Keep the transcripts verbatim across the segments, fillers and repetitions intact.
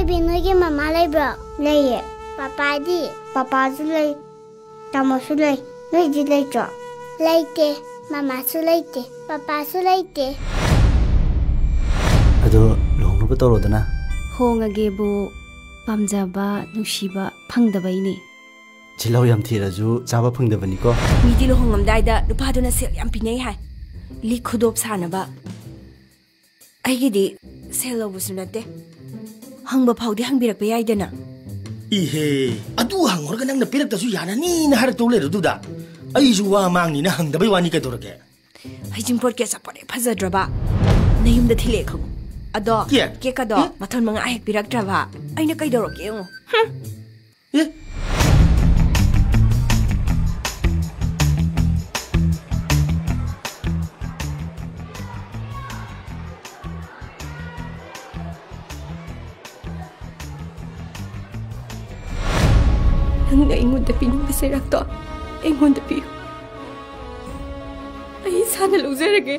Baby, ꯅꯣꯏꯒꯤ ꯃꯃꯥ ꯂꯩꯕ꯭ꯔꯣ? ꯂꯩꯌꯦ꯫ ꯄꯄꯥꯗꯤ? ꯄꯄꯥꯁꯨ ꯂꯩ, ꯇꯥꯃꯣꯁꯨ ꯂꯩ꯫ ꯅꯣꯏꯗꯤ ꯂꯩꯇ꯭ꯔꯣ? ꯂꯩꯇꯦ꯫ ꯃꯃꯥꯁꯨ ꯂꯩꯇꯦ, ꯄꯄꯥꯁꯨ ꯂꯩꯇꯦ꯫ ꯑꯗꯣ ꯂꯨꯍꯣꯡꯅꯕ ꯇꯧꯔꯣꯗꯅ꯫ ꯍꯣꯡꯉꯒꯦꯕꯨ ꯄꯥꯝꯖꯕ, ꯅꯨꯡꯁꯤꯕ ꯐꯪꯗꯕꯩꯅꯦ꯫ ꯆꯤꯜꯍꯥꯎ ꯌꯥꯝ ꯊꯤꯔꯁꯨ ꯆꯥꯕ ꯐꯪꯗꯕꯅꯤꯀꯣ꯫ ꯃꯤꯗꯤ ꯂꯨꯍꯣꯡꯉꯝꯗꯥꯏꯗ ꯅꯨꯄꯥꯗꯨꯅ ꯁꯦꯜ ꯌꯥꯝ ꯄꯤꯅꯩ ꯍꯥꯏ, ꯂꯤꯛ ꯈꯨꯗꯣꯞ ꯁꯥꯅꯕ꯫ ꯑꯩꯒꯤꯗꯤ ꯁꯦꯜ ꯂꯧꯕꯁꯨ ꯅꯠꯇꯦ, ꯍꯪꯕ ꯐꯥꯎꯗꯤ ꯍꯪꯕꯤꯔꯛꯄ ꯌꯥꯏꯗꯅ꯫ ꯏꯍꯦ, ꯑꯗꯨ ꯍꯪꯉꯨꯔꯒ ꯅꯪꯅ ꯄꯤꯔꯛꯇꯁꯨ ꯌꯥꯅꯅꯤꯅ ꯍꯥꯏꯔꯛꯇꯧ ꯂꯩꯔꯗꯨꯗ꯫ ꯑꯩꯁꯨ ꯋꯥ ꯃꯥꯡꯅꯤꯅ ꯍꯪꯗꯕꯩ ꯋꯥꯅꯤ, ꯀꯩꯗꯧꯔꯒꯦ? ꯍꯩꯖꯤꯡꯄꯣꯠꯀꯤ ꯑꯆꯥꯄꯣꯠ ꯍꯦꯛ ꯐꯖꯗ꯭ꯔꯕ ꯅꯌꯨꯝꯗ ꯊꯤꯜꯂꯛꯑꯦ ꯈꯪꯉꯨ꯫ ꯑꯗꯣ ꯀꯦꯛ? ꯀꯦꯛ ꯑꯗꯣ ꯎꯝ? ꯃꯊꯣꯟ ꯃꯉꯥ ꯍꯦꯛ ꯄꯤꯔꯛꯇ꯭ꯔꯕ ꯑꯩꯅ ꯀꯩꯗꯧꯔꯛꯀꯦ ꯌꯦꯡꯉꯨ꯫ ꯍꯨꯝ꯫ ꯑꯦ? ꯅꯪꯅ ꯑꯩꯉꯣꯟꯗ ꯄꯤꯅꯤꯡꯕ ꯆꯩꯔꯥꯛꯇꯣ ꯑꯩꯉꯣꯟꯗ ꯄꯤꯌꯨ꯫ ꯑꯩ ꯏꯁꯥꯅ ꯂꯧꯖꯔꯒꯦ꯫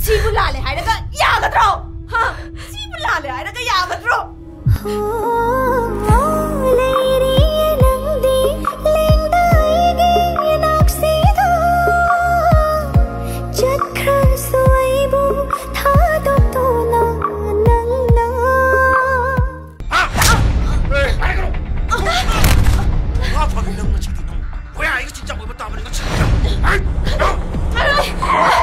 ꯁꯤꯕꯨ ꯂꯥꯜꯂꯦ ꯍꯥꯏꯔꯒ ꯌꯥꯒꯗ꯭ꯔꯣ? ꯍꯥ? ꯁꯤꯕꯨ ꯂꯥꯜꯂꯦ ꯍꯥꯏꯔꯒ ꯌꯥꯒꯗ꯭ꯔꯣ? ꯂꯩꯔꯤꯌꯦ ꯅꯪꯗꯤ ꯂꯦꯡꯗꯥꯏꯒꯤ ꯅꯥꯛꯁꯤꯗ, ꯆꯠꯈ꯭ꯔꯁꯨ ꯑꯩꯕꯨ ꯊꯥꯗꯣꯛꯇꯨꯅ ꯅꯪꯅ꯫ ꯍꯥ? ꯑꯦ, ꯍꯥꯏꯒꯅꯨ! ꯉꯥ ꯐꯥꯒꯤ ꯅꯪ ꯉꯁꯤꯗꯤ ꯅꯪ ꯍꯣꯌꯥꯏꯒ ꯆꯤꯟꯖꯥꯛ ꯑꯣꯏꯕ ꯇꯥꯕꯅꯤ ꯉꯁꯤꯗꯤ ꯅꯪ꯫ ꯍꯥꯏ!